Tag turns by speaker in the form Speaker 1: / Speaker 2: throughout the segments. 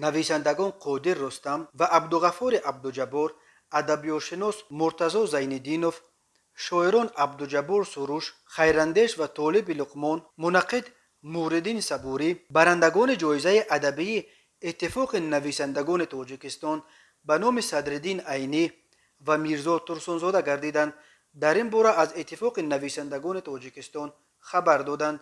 Speaker 1: Нависандагон Қодир Рустам ва Абдуғафури Абдуҷаббор, адабиётшинос Муртазо Зайниддинов, шоирон Абдуҷаббор Суруш, Хайрандеш ва Толиби Луқмон, мунаққид Муҳриддин Сабурӣ барандагони ҷоизаи адабии Иттифоқи нависандагони Тоҷикистон ба номи Садриддин Айнӣ ва Мирзо Турсунзода гардиданд. Дар ин бора аз Иттифоқи нависандагони Тоҷикистон хабар доданд.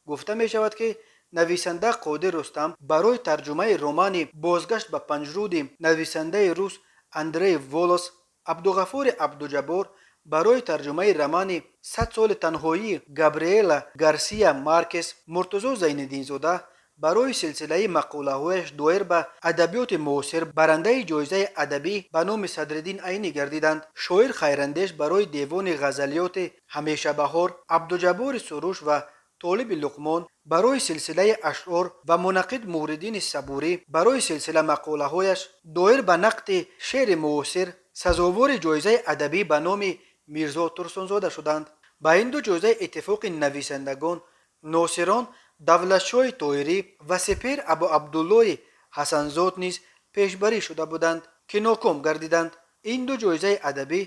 Speaker 1: Гуфта мешавад, ки нависанда Қодир Рустам барои тарҷумаи романи «Бозгашт ба Панҷруди» нависандаи рус Андрей Волос, Абдуғафури Абдуҷаббор барои тарҷумаи романи «100 соли танҳоии» Габриэла Гарсия Маркес, Муртузо Зайниддинзода барои силсилаи мақолаҳояш доир ба адабиёти муосир барандаи ҷоизаи адабӣ ба номи Садриддин Айнӣ гардиданд. Шоир Хайрандеш барои девони ғазалиёти «Ҳамешабаҳор», Абдуҷаббори Суруш ва Толиби Луқмон барои силсилаи ашъор ва мунаққид Муҳриддини Сабурӣ барои силсила мақолаҳояш доир ба нақди шеъри муосир сазовори ҷоизаи адабӣ ба номи Мирзо Турсунзода шуданд. Ба ин ду ҷоизаи Иттифоқи нависандагон носирон Давлатшоҳи Тоирӣ ва Сепер Абуабдуллои Ҳасанзод низ пешбарӣ шуда буданд, ки ноком гардиданд. Ин ду ҷоизаи адабӣ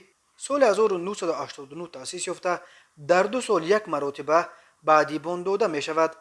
Speaker 1: соли 1989 таъсис ёфта, дар 2 сол як маротиба ба адибон дода мешавад.